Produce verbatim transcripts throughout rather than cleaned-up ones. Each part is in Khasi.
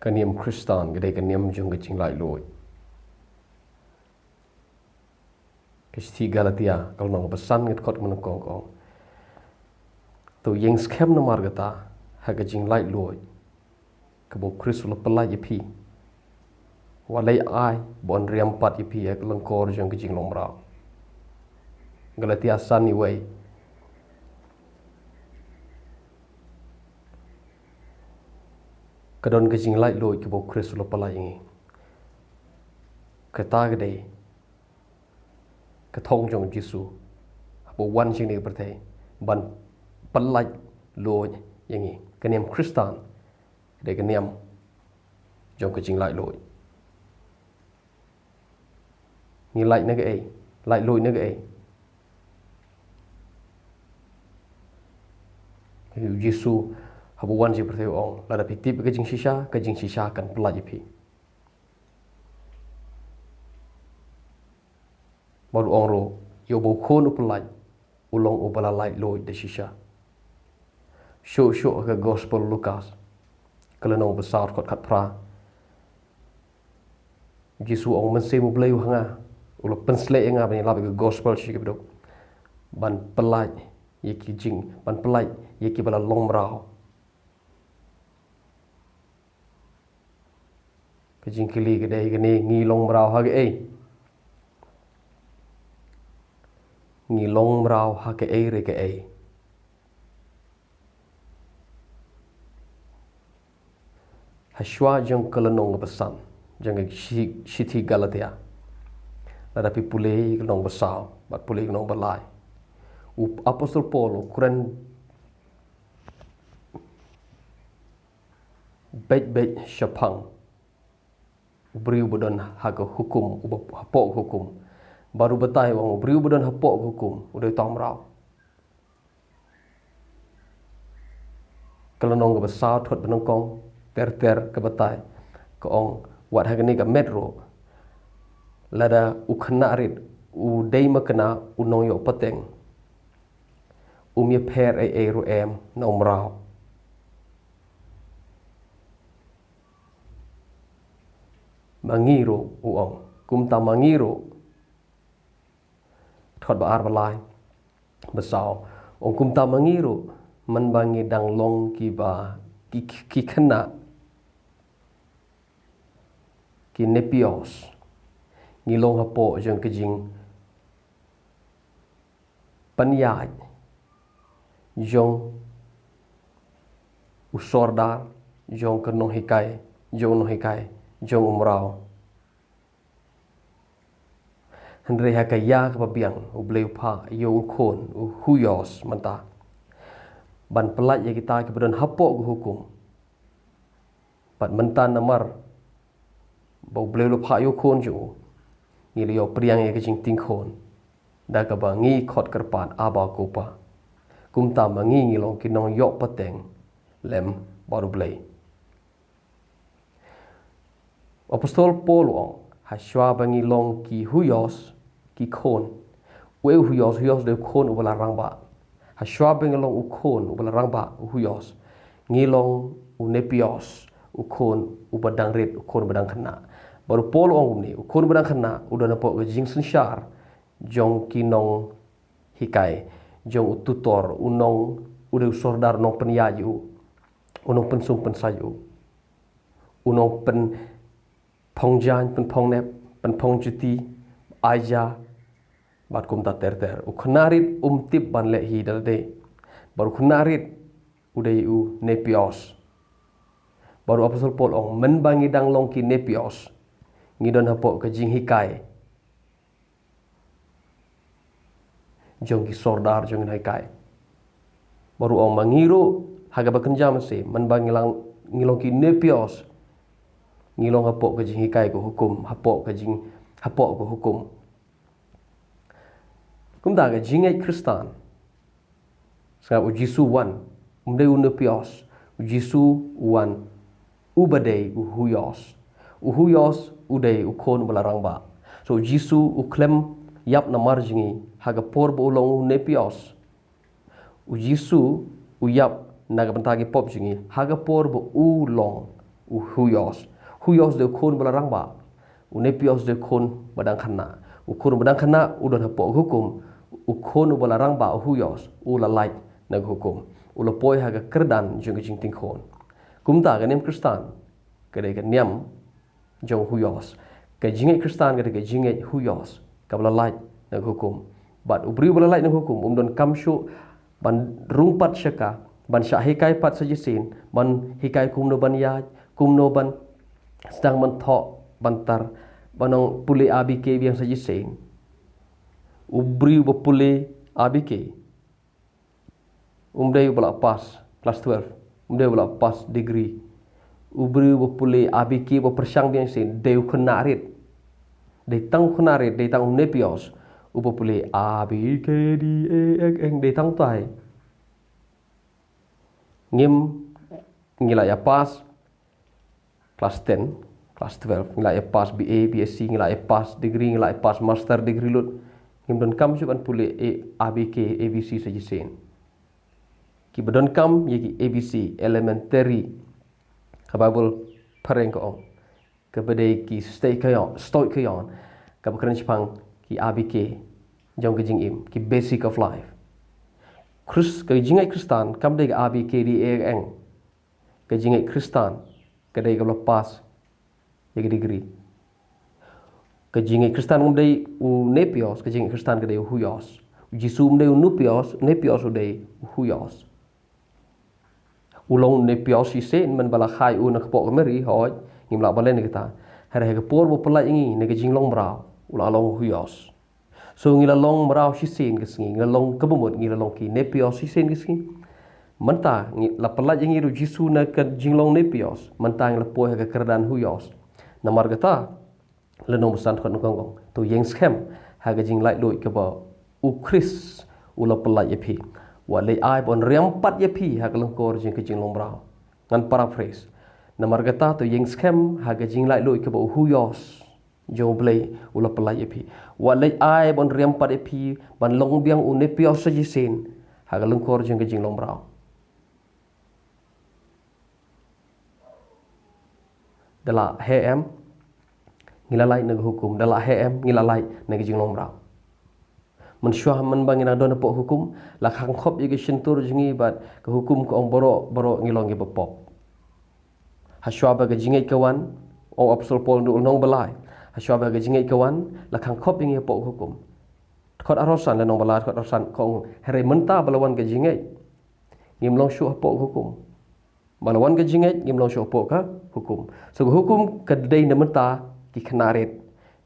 Ka niam Khristan ka dei ka niam jong ka jinglaitluid. Ka shithi Galatia ka lynnong ba san, ka dkhot ba nyngkong ka ong: To ïeng skhem namar kata ha ka jinglaitluid kaba u Khrist u la pyllait ïa phi. Wat leh ai ba yn riam pat ïa phi ha ka lyngkor jong ka jinglong mraw. Galatia san, wei. Ka don ka jinglaitluid kaba u Khrist u la pyllait ïa ngi. Kata ka dei ka thong jong u Jisu haba u wan sha kane ka pyrthei ban pyllait luid ïa ngi. Ka niam Khristan ka dei ka niam jong ka jinglaitluid. Ngi lait na kaei? Laitluid na kaei? U Jisu haba u wan sha pyrthei u ong, lada phi tip ka jingshisha, ka jingshisha kan pyllait ïa phi. Bad u ong ruh, ïa uba u Khun u pyllait, u long uba la laitluid da shisha. Shuh shuh ha ka Gospel Lukas ka lynnong ba saw, dkhot khatphra, Jisu u ong, Mynsiem U Blei u ha nga, u la pynsleh ïa nga, ban ïalap ïa ka Gospel sha ki baduk, ban pyllait ïa ki jing, ban pyllait ïa kiba la long mraw. Ka jingkylli ka dei kane: ngi long mraw ha kaei? Ngi long mraw ha kaei re kaei? Hashwa jong ka lynnong ba san jong ka shi-, shithi Galatia, lada phi pule ka lynnong ba saw bad pule ka lynnong ba lai, u Apostol Paul u kren beit beit shaphang u briew ba don ha ka hukum, uba hapoh ka hukum. Bad u batai u ong, u briew ba don hapoh ka hukum u dei uta u mraw. Ka lynnong kaba saw, dkhot ba nyngkong ter ter ka batai, ka ong, wat ha kane ka met ruh, lada u khynnah rit u dei ma khynnah, u nongïoh pateng, um ïapher ei ei ruh em na u mraw. Ma ngi ruh, u ong, kumta ma ngi ruh. Dkhot ba ar, ba lai, ba saw, u ong, kumta ma ngi ruh, mynba ngi dang long kiba, ki, ki khynnah, ki nepios, ngi long hapoh jong ka jingpynïaid jong u sordar, jong ka nonghikai, jong u nonghikai, jong u mraw. Hynrei ha ka ïa kaba biang, U Blei u phah ïa u Khun, u Huios mynta, ban pyllait ïa kita kiba don hapoh ka hukum. Bad mynta namar ba U Blei u la phah ïa u Khun jong u, ngi la ïoh pdiang ïa ka jingtieng khun, da kaba ngi khot kyrpad, Abba, ko Pa. Kumta ma ngi ngi long ki nongïoh pateng lem bad U Blei. Apostol Paul u ong, hashwa ba ngi long ki huios, ki khun. Uei u huios? Huios dei u khun uba la rangbah. Hashwa ba ngi long u khun uba la rangbah, u huios, ngi long u nepios, u khun uba dang rit, u khun uba dang khynnah. Bad u Paul u ong kumne, u khun uba dang khynnah u don hapoh ka jingsynshar jong ki nonghikai, jong u tutor, u nong, u dei u sordar, u nongpynïaid ïa u, u nongpynsum pynsait ïa u, u nongpynphong jaiñ, pynphong nep, pynphong juti, ai ja, bad kumta ter ter. U khynnah rit um tip ban leh hi da lade. Bad u khynnah rit u dei u nepios. Bad u Apostol Paul u ong, mynba ngi dang long ki nepios, ngi don hapoh ka jinghikai jong ki sordar, jong ki nonghikai. Bad u ong, ma ngi ruh, ha kaba kynja masi, mynba ngi long, ngi long ki nepios, ngi long hapoh ka jinghikai ka hukum, hapoh ka jing, hapoh ka hukum. Kumta ka jingngeit Khristan, sngap, u Jisu u wan, um dei u nepios, u Jisu u wan, uba dei u huios. U huios u dei u khun uba la rangbah. So u Jisu u khlem ïap namar jong ngi ha ka por ba u long u nepios. U Jisu u ïap na ka bynta ki pop jong ngi ha ka por ba u long u Huios. Huios dei u khun ba la rangbah. U Nepios dei u khun ba dang khynnah. U khun ba dang khynnah u don hapoh hukum. U khun uba la rangbah, u Huios, u la lait na ka hukum. U la poi ha ka kyrdan jong ka jingting khun. Kumta ka niam Khristan ka dei ka niam jong Huios. Ka jingngeit Khristan ka dei ka jingngeit Huios, kaba la lait na ka hukum. Bad u briew ba la lait na ka hukum um don kam shuh ban rung pat sha ka, ban shah hikai pat sha shisien, ban hikai kumno ban ïaid, kumno ban sdang ban thoh, ban tar, ban ong pule A B K biang sha shisien. U briew ba pule A B K um dei uba la pass class twelve, um dei uba la pass degree. U briew ba pule A B K ba pyrshang biang shisien dei u khynnah rit. Dei tang u khynnah rit, dei tang u Nepios uba pule A B K D E F G, dei tang utai. Ngim, ngi la ïa pass class ten, class twelve, ngi la ïa pass B A, B S C, ngi la ïa pass degree, ngi la ïa pass master degree lut. Ngim don kam shuh ban pule A, A B K, A B C sha shisien. Kiba don kam ïa ki A B C, elementary. Ka Bible phareng ka ong, kaba dei ki stoikaion, stoikaion, kaba kren shaphang ki A B K jong ka jingim, ki basic of life. Khrist, ka jingngeit Khristan kam dei ka A B K D E F G. Ka jingngeit Khristan ka dei kaba la pass ïa ka degree. Ka jingngeit Khristan kam dei u Nepios, ka jingngeit Khristan ka dei u Huios. U Jisu um dei u Nepios, Nepios u dei u Huios. U long u Nepios shisien man ba la khai u na ka kpoh ka Meri, hooid, ngim lah ban len ïa kata. Hynrei ha ka por ba u pyllait ïa ngi na ka jinglong mraw, u la long u Huios. So ngi la long mraw shisien ka sngi, ngi la long, kaba mut ngi la long ki Nepios shisien ka sngi. Mynta ngi la pyllait ïa ngi da u Jisu na ka jinglong Nepios, mynta ngi la poi ha ka kyrdan Huios. Namar kata, lynnong ba san dkhot nyngkong ka ong, to ïeng skhem ha ka jinglaitluid kaba u Khrist u la pyllait ïa phi. Wat leit ai ban riam pat ïa phi ha ka lyngkor jong ka jinglong mraw. Ngan paraphrase. Namar kata, to ïeng skhem ha ka jinglaitluid kaba u Huios jong U Blei u la pyllait ïa phi. Wat leit ai ban riam pat ïa phi ban long biang u Nepios sha shisien ha ka lyngkor jong ka jinglong mraw. Da lah heh em, ngi la lait na ka hukum. Da lah heh em, ngi la lait na ka jinglong mraw. Mynshuwa man ba ngi nang don hapoh hukum, la khang khop ïa ka shyntur jong ngi bad ka hukum ka ong baroh baroh ngi long kiba pop. Hashwa ba ka jingngeit ka wan, ong u Apostol Paul naduh lynnong ba lai, hashwa ba ka jingngeit ka wan, la khang khop ïa ngi hapoh hukum. Dkhot arphew san, lynnong ba lai dkhot arphew san ka ong, hynrei mynta ba la wan ka jingngeit, ngim long shuh hapoh hukum. Ba la wan ka jingngeit, ngim long shuh hapoh ka hukum. So ka hukum ka dei na bynta ki khynnah rit.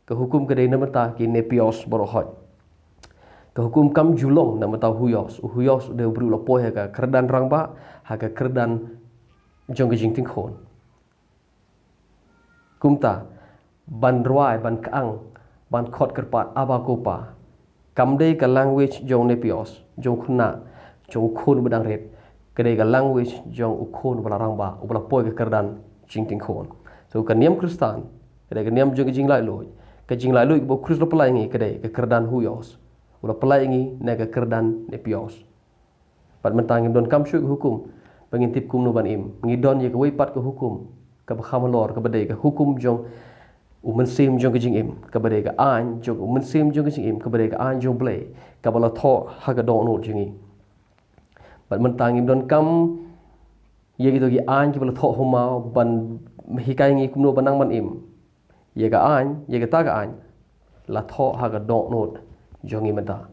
Ka hukum ka dei na bynta ki Nepios baroh hooid. Ka hukum kam ju long na bynta u Huios. U Huios u dei u briew u la poi ha ka kyrdan rangbah, ha ka kyrdan jong ka jingting khun. Kumta, ban rwai, ban kang, ban khot kyrpad Abba, ko Pa, kam dei ka language jong u Nepios, jong u khynnah, jong u khun ba dang rit. Ka dei ka language jong u khun ba la rangbah, uba la poi ka kyrdan jingting khun. So ka niam Khristan ka dei ka niam jong ka jinglaitluid. Ka jinglaitluid kaba u Khrist u la pyllait ïa ngi ka dei ka kyrdan Huios. U la pyllait ïa ngi na ka kyrdan Nepios. Bad mynta ngim don kam shuh ka hukum ba ngin tip kumno ban im. Ngi don ïa kawei pat ka hukum kaba kham halor, kaba dei ka hukum jong u Mynsiem jong ka jingim, kaba dei ka aiñ jong u Mynsiem jong ka jingim, kaba dei ka aiñ jong U Blei, kaba la thoh ha ka dohnud jong ngi. Bad mynta ngim don kam ïa kito ki aiñ kiba la thoh ha u maw ban hikai ngi kumno ban nang ban im. Ïa ka aiñ, ïa kata ka aiñ la thoh ha ka dohnud jong ngi mynta.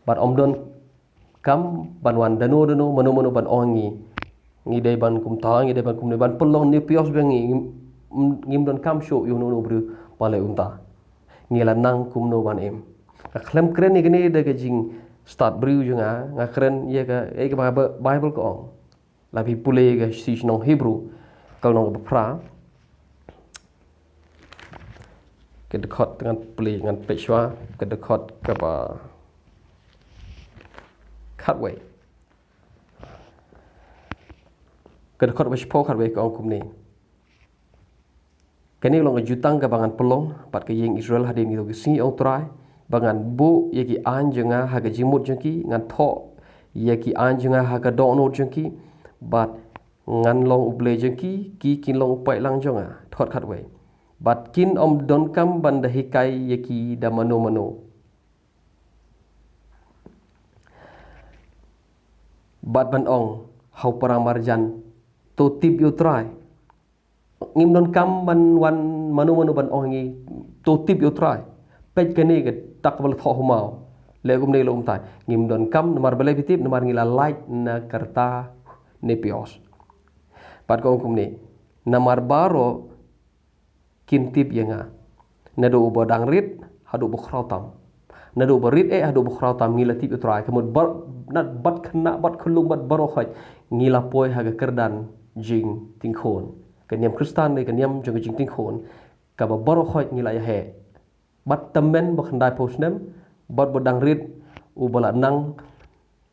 Bad ym don kam ban wan dano dano, mano mano ban ong ngi, ngi dei ban kumta, ngi dei ban kumne, ban pynlong Nepios biang ngi. Ngim, ngim don kam shuh ïa uno uno u briew ban leh kumta. Ngi la nang kumno ban im. Nga khlem kren ïa kane da ka jingstad briew jong nga, nga kren ïa ka, ïa ka Bible, Bible ka ong. Lada phi pule ka shithi shnong Hebru, ka lynnong kaba phra, ka dkhot, ngan pule, ngan peit shuwa, ka dkhot kaba khatwei. Ka dkhot ba shiphew khatwei ka ong kumne. Kane ka long ka jutang kaba ngan pynlong bad ka ïing Israel hadien kito ki sngi, ong Trai, ba ngan buh ïa ki aiñ jong nga ha ka jingmut jong ki, ngan thoh ïa ki aiñ jong nga ha ka dohnud jong ki, bad Ngan long U Blei jong ki, ki kin long u paidlang jong nga. Dkhot khatwei. Bad kin ym donkam ban da hikai ïa ki da mano mano. Bad ban ong ha u para marjan, to tip ïa U Trai. Ngim donkam ban wan mano mano ban ong ïa ngi, to tip ïa U Trai. Peit kane ka dak ba la thoh ha u maw. Leh kumne leh kumtai. Ngim donkam namar balei phi tip, namar ngi la lait na ka rta Nepios. Bad ka ong kumne, namar baroh kin tip ïa nga, naduh uba dang rit haduh uba khraw tam. Naduh uba rit eh haduh uba khraw tam ngi la tip ïa U Trai. Ka mut bad, bad khynnah bad khyllung bad baroh khoit ngi la poi ha ka kyrdan jingtyngkhun. Ka niam Khristan dei ka niam jong ka jingtyngkhun kaba baroh khoit ngi la ïa heh. Bad tymmen ba khyndai phew snem, bad ba dang rit, uba la nang,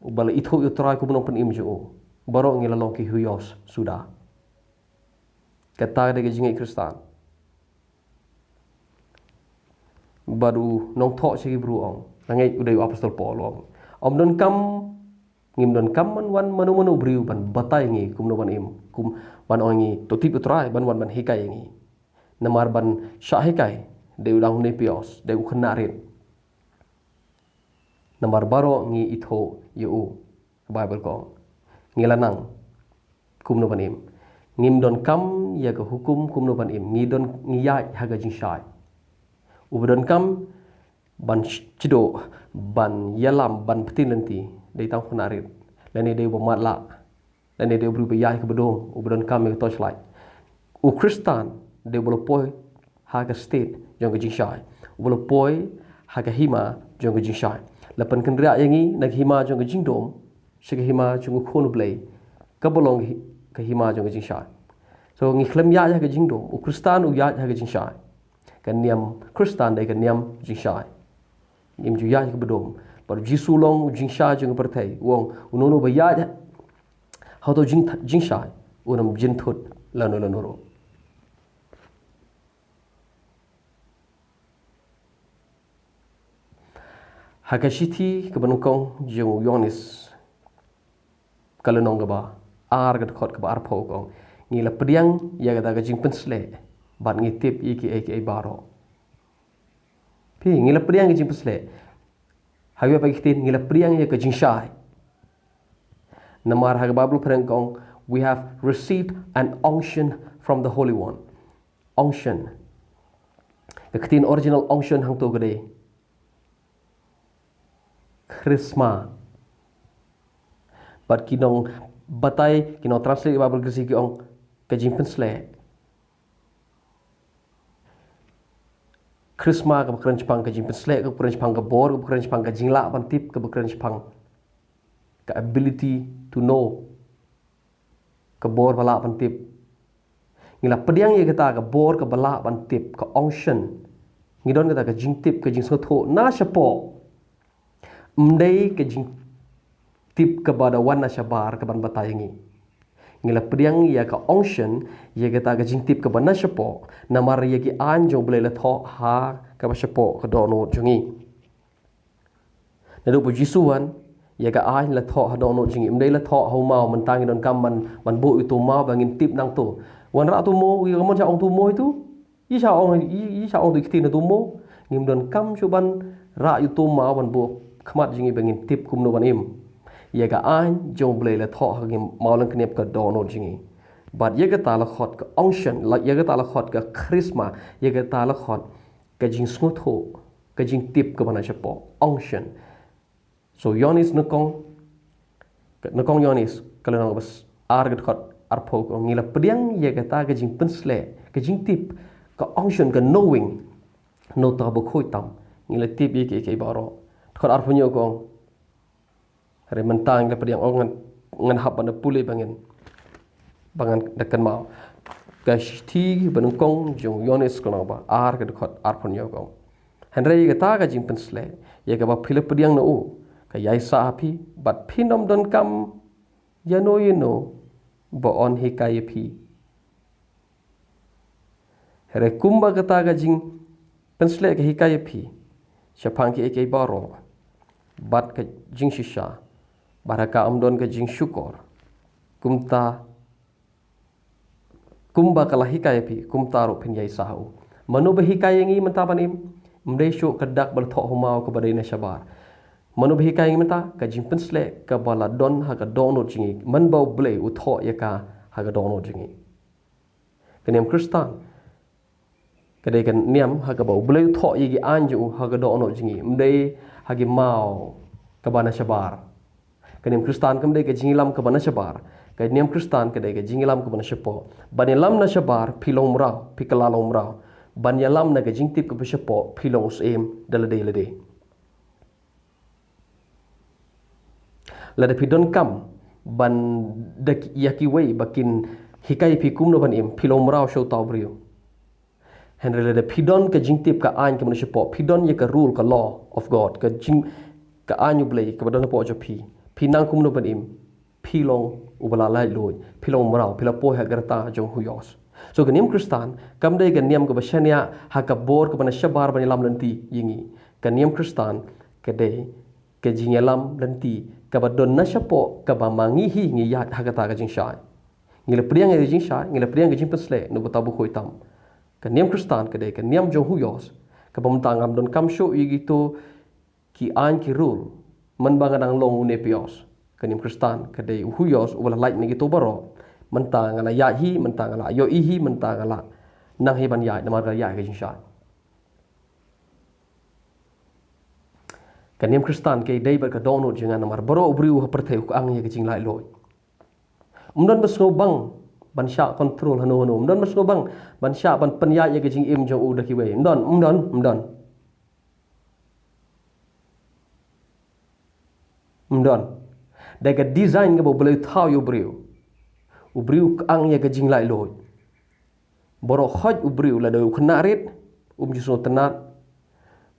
uba la ithuh ïa U Trai kum u nongpynim jong u. Baroh ngi la long ki huios suda. Kata ka dei ka jingngeit Khristan. Bad u nongthoh sha ki Hebru u ong, nga ngeit u dei u apostol Paul u ong, ym donkam, ngim donkam ban wan mano mano u briew ban batai ïa ngi kumno ban im, kum ban ong ïa ngi to tip ïa U Trai, ban wan ban hikai ïa ngi. Namar ban shah hikai dei u dang u Nepios, dei u khynnah rit. Namar baroh ngi ithuh ïa u. Ka Baibl ka ong, ngi la nang kumno ban im. Ngim donkam ïa ka hukum kumno ban im. Ngi don, ngi ïaid ha ka jingshai. Uba donkam ban sh-, shah, ban ïalam, ban pynlynti, dei tang u khynnah rit, lane dei uba matlah, lane dei u briew ba ïaid ha kaba dum, uba donkam ïa ka torchlight. U Khristan dei uba la poi ha ka state jong ka jingshai, uba la poi ha ka hima jong ka jingshai. La pynkynriah ïa ngi na ka hima jong ka jingdum sha ka hima jong u Khun U Blei, kaba long ka hi-, ka hima jong ka jingshai. So ngi khlem ïaid ha ka jingdum, u Khristan u ïaid ha ka jingshai. Ka niam Khristan dei ka niam jingshai. Ngim ju ïaid ha kaba dum. Bad u Jisu u long u jingshai jong ka pyrthei. U ong, uno uno ba ïaid ha uto u jing, jingshai, un ym jynthut lano lano ruh. Ha ka shithi kaba nyngkong jong u Ïoannis, ka lynnong kaba ar, ka dkhot kaba arphew ka ong, ngi la pdiang ïa kata ka jingpynshlur bad ngi tip ïa kiei kiei baroh. Phi, ngi la pdiang ïa ka jingpynshlur. Ha kiwei pat ki ktien, ngi la pdiang ïa ka jingshai. Namar ha ka Baibl phareng ka ong, we have received an unction from the Holy One. Unction. Ka ktien original unction hangto ka dei charisma. Bad ki nongbatai, ki nongtranslate Baibl Khasi ki ong ka jingpynshlur. Charisma kaba kren shaphang ka jingpynshlur, kaba kren shaphang ka bor, kaba kren shaphang ka jinglah ban tip, kaba kren shaphang ka ability to know, ka bor ba lah ban tip. Ngi la pdiang ïa kata ka bor kaba lah ban tip, ka unction. Ngi don kata ka jingtip, ka jingsngewthuh na shapoh. Ym dei ka jingtip kaba da wan na shabar kaban batai ïa ngi. Ngi la pdiang ïa ka unction, ïa kata ka jingtip kaba na shapoh, namar ïa ki aiñ jong U Blei la thoh ha kaba shapoh ka dohnud jong ngi. Naduh ba u Jisu u wan, ïa ka aiñ la thoh ha dohnud jong ngi. Ym dei la thoh ha u maw, mynta ngi donkam ban, ban buh ïa uto u maw ba ngin tip nangto. Wanrah uto u maw, ïa ka mon shah ong uto u maw ïa uto. Ïa shah ong, ïa, ïa shah ong uto ki ktien uto u maw. Ngim donkam shuh ban rah ïa uto u maw ban buh khmat jong ngi ba ngin tip kumno ban im. Ïa ka aiñ jong U Blei la thoh ha ka maw lyngkniap ka dohnud jong ngi. Bad ïa kata la khot ka unction, la, ïa kata la khot ka charisma, ïa kata la khot ka jingsngewthuh, ka jingtip kaba na shapoh, unction. So Ïoannis nyngkong, nyngkong Ïoannis, ka lynnong kaba s-, ar, ka dkhot arphew ka ong, ngi la pdiang ïa kata ka jingpynshlur, ka jingtip, ka unction, ka knowing. Nangta ba khuid tam, ngi la tip ïa kiei kiei baroh. Dkhot arphew hynñiew ka ong, hynrei mynta ngi la pdiang, ong ngan, ngan hap ban da pule ba ngin, ba ngan da kynmaw. Ka shithi ba nyngkong jong u Ïoannis ka lynnong ba ar, ka dkhot arphew hynñiew ka ong, hynrei kata ka jingpynshlur, ïa kaba phi la pdiang na u, ka ïaisah ha phi, bad phin ym donkam ïano ïano ba yn hikai ïa phi. Hynrei kumba kata ka jingpynshlur ka hikai ïa phi shaphang kiei kiei baroh, bad ka jingshisha, bad ha ka ym don ka jingshukor, kumta Kumba ka la hikai ïa phi, kumta ruh phin ïai sah ha u. Mano ba hikai ïa ngi mynta ban im? Ym dei shuh ka dak ba la thoh ha u maw kaba dei na shabar. Mano ba hikai ïa ngi mynta? Ka jingpynsleh kaba la don ha ka dohnud jong ngi, mynba U Blei u thoh ïa ka ha ka dohnud jong ngi. Ka niam Khristan ka dei ka niam ha kaba U Blei u thoh ïa ki aiñ jong u ha ka dohnud jong ngi, ym dei ha ki maw kaba na shabar. Ka niam Khristan kam dei ka jingïalam kaba na shabar. Ka niam Khristan ka dei ka jingïalam kaba na shapoh. Ban ïalam na shabar, phi long mraw, phi kylla long mraw. Ban ïalam na ka jingtip kaba shapoh, phi long u syiem da lade lade. Lada phi donkam ban da ki, ïa kiwei ba kin hikai phi kumno ban im, phi long mraw sha uta u briew. Hynrei lada phi don ka jingtip, ka aiñ kaba na shapoh, phi don ïa ka rule, ka law of God, ka jing, ka aiñ U Blei kaba don hapoh jong phi, phi nang kumno ban im, phi long uba la laitluid, phi long mraw, phi la poi ha ka rta jong u huios. So ka niam Khristan kam dei ka niam kaba shaniah ha ka bor kaba na shabar ban ïalam lynti ïa ngi. Ka niam Khristan ka dei ka jingïalam lynti kaba don na shapoh, kaba ma ngi hi ngi ïaid ha kata ka jingshai. Ngi la pdiang ïa ka jingshai, ngi la pdiang ïa ka jingpynsleh na uta u Bakhuid tam. Ka niam Khristan ka dei ka niam jong u huios, kaba mynta ngam donkam shuh ïa kito ki aiñ, ki rule, mynba nga dang long u Nepios. Ka niam Khristan ka dei u huios uba la lait na kito baroh. Mynta nga la ïaid hi, mynta nga la ïohi hi, mynta nga la nang hi ban ïaid, namar ka ïaid ka jingshai. Ka niam Khristan ka dei bad ka dohnud jong nga, namar baroh u briew ha pyrthei u kyang ïa ka jinglaitluid. Ym don ba sngewbang ban shah control hano hano, ym don ba sngewbang ban shah ban pynïaid ïa ka jingim jong u da kiwei. Ym don, ym don, ym don. Ym don. Da ka design kaba U Blei u thaw ïa u briew, u briew u kyang ïa ka jinglaitluid. Baroh khoit u briew, lada u khynnah rit, um ju sngewtynnad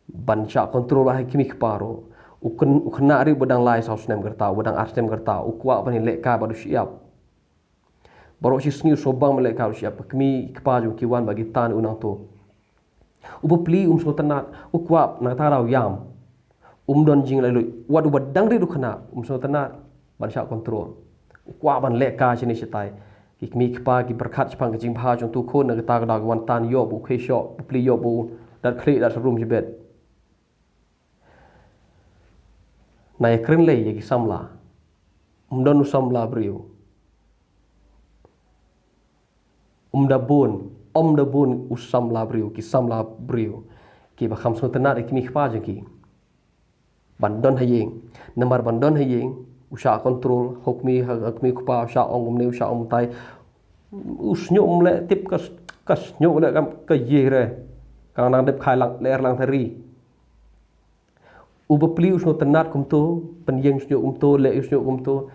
ban shah control ha ki kmie ki kpa ruh. U khyn-, u khynnah rit ba dang lai saw snem ka rta, ba dang ar snem ka rta, u kwah ban leh kai bad u shyiap. Baroh shi sngi u sngewbang ban leh kai bad u shyiap. Ki kmie ki kpa jong u ki wan bad ki tan ïa u nangto. U bapli um sngewtynnad, u kwah na kata ka daw ïam. Um don jinglaitluid. Wat uba dang rit u khynnah, um sngewtynnad ban shah control. U kwah ban leh kai shane shatai. Ki kmie ki kpa ki pyrkhat shaphang ka jingbha jong uto u khun, na kata ka daw ki wan tan ïoh ba u khie shoh, bapli ïoh ba u dat khlieh dat sharum shibit. Nai kren lei ïa ki samla. Um don u samla briew. Um da bun, um da bun u samla briew, ki samla briew kiba kham sngewtynnad ïa ki kmie ki kpa jong ki. Ban don ha ïing, namar ban don ha ïing u shah control, ha u kmie, ha u kmie u kpa u shah ong kumne, u shah ong kumtai. U shñiuh um leh tip ka, ka shñiuh leh kam ka ïing re. Ka nang dep khai lang, leh lang tari. U bapli u sngewtynnad kumto, pynïeng shñiuh kumto, leh u shñiuh kumto.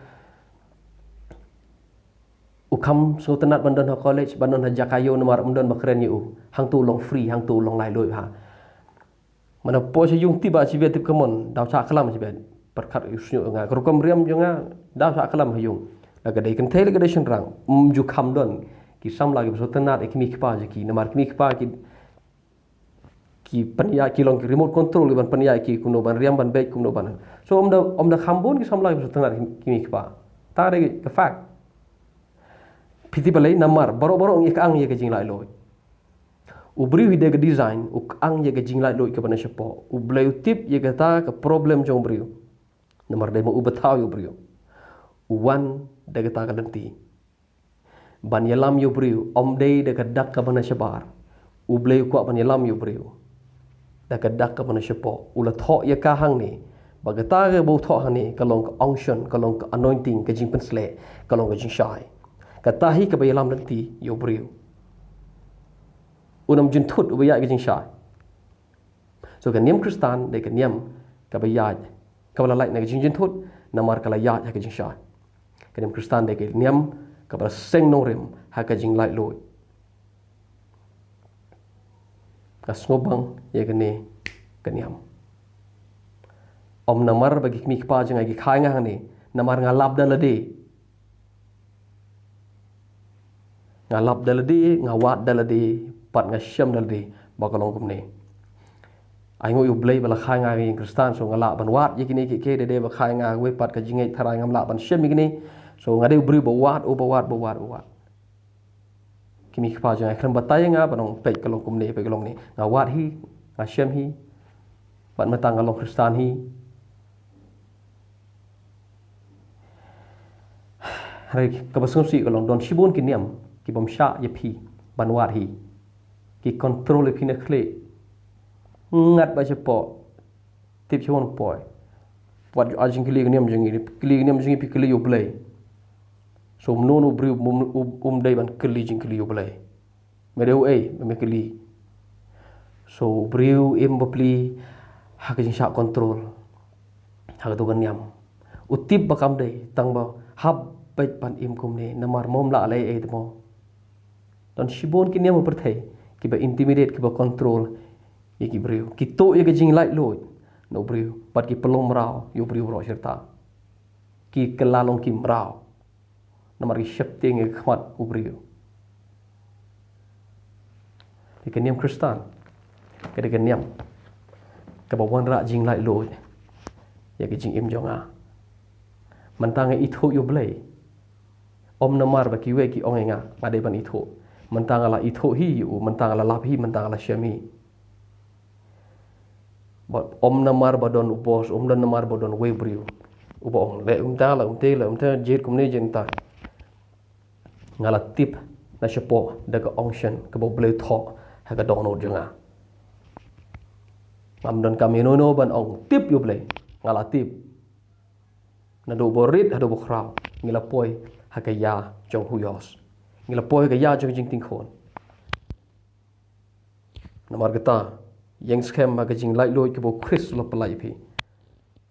U kham sngewtynnad ban don ha college, ban don ha jaka ïew namar um don ba kren ïa u. Hangto u long free, hangto u long laitluid ha. Mano poi sha ïung tip ba shibit tip kamon, daw shah klam shibit. Pyrkhat u shñiuh nga, ka rukom riam jong nga, daw shah klam ha ïung. La ka dei kynthei la ka dei shynrang, um ju kham don ki samla kiba sngewtynnad ïa ki kmie ki kpa jong ki, namar ki kmie ki kpa ki ki pynïaid, ki long ki remote control, ki ban pynïaid ki kumno ban riam, ban beit kumno ban. So ym da, ym da kham bun ki samla kiba sngewtynnad ki kmie ki kpa. Ta dei ka fact. Phi tip balei? Namar baroh baroh ngi kyang ïa ka jinglaitluid. U briew hi da ka design u kyang ïa ka jinglaitluid kaba na shapoh. U Blei u tip ïa kata ka problem jong u briew. Namar dei ma u ba thaw ïa u briew. U wan da kata ka lynti ban ïalam ïa u briew, ym dei da ka dak kaba na shabar. U Blei u kwah ban ïalam ïa u briew da ka dak kaba na shapoh. U la thoh ïa ka hangne, ba kata kaba u thoh hangne ka long ka unction, ka long ka anointing, ka jingpynsleh, ka long ka jingshai. Kata hi kaba ïalam lynti ïa u briew. Un ym jynthut uba ïaid ka jingshai. So ka niam Khristan dei ka niam kaba ïaid, kaba la lait na ka jingjynthut, namar ka la ïaid ha ka jingshai. Ka niam Khristan dei ka niam kaba la seng nongrim ha ka jinglaitluid. Nga sngewbang ïa kane ka niam. Ym namar ba ki kmie ki kpa jong nga ki khai nga hangne, namar nga lap da lade. Nga lap da lade, nga wad da lade, pat nga shem da lade ba ka long kumne. Ai nguh ïa u Blei ba la khai nga ha ka ïing Khristan, so nga lah ban wad ïa kine kiei kiei, da dei ba khai nga ha kawei pat ka jingngeit tharai ngam lah ban shem ïa kine. So nga dei u briew ba wad, uba wad, ba wad, ba wad. ki mei ki pa jong nga, khlem batai ïa nga ban ong peit ka long kumne, peit ka long ne. Nga wad hi, nga shem hi, bad mynta nga long Khristan hi. Hynrei kaba sngewsih ka long don shibun ki niam ki bym shah ïa phi ban wad hi. Ki control ïa phi na khlieh. Ngat ba shapoh. Tip sha wan poi. Wat ju ai jingkylli ka niam jong ngi, kylli ka niam jong ngi phi kylli ïa U Blei. So mano mano u briew um, um, um dei ban kylli jingkylli ïa U Blei. Me dei uei me kylli. So u briew im bapli ha ka jingshah control ha ka tu ka niam. U tip ba kam dei tang ba hap beit ban im kumne namar mom lah lei ei te mo. Don shibun ki niam u pyrthei kiba intimidate, kiba control ïa ki briew, ki tuh ïa ka jinglaitluid na u briew bad ki pynlong mraw ïa u briew baroh shirta. Ki kylla long ki mraw namar ki sheptieng ïa ka khmat u briew. Ïa ka niam Khristan ka dei ka niam kaba wanrah jinglaitluid ïa ka jingim jong nga. Mynta nga ithuh ïa U Blei. Ym namar ba kiwei ki ong ïa nga nga dei ban ithuh. Mynta nga la ithuh hi ïa u, mynta nga la lap hi, mynta nga la shem hi. Bad ym namar ba don u boss, ym don namar ba don uwei u briew uba ong leh kumta, leh kumta, leh kumta, jied kumne, jied kumta. Nga la tip na shapoh da ka unction kaba U Blei thoh ha ka dohnud jong nga. Ngam donkam ïano ïano ban ong tip ïa U Blei. Nga la tip. Naduh ba rit haduh ba khraw ngi la poi ha ka ïa jong u huios. Ngi la poi ha ka ïa jong ka jingtingkhun. Namar kata, ïeng skhem ha ka jinglaitluid kaba u Khrist u la pynlait ïa phi.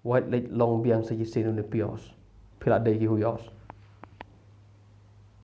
Wat leit long biang sa shisien une u pios. Phi la dei ki huios.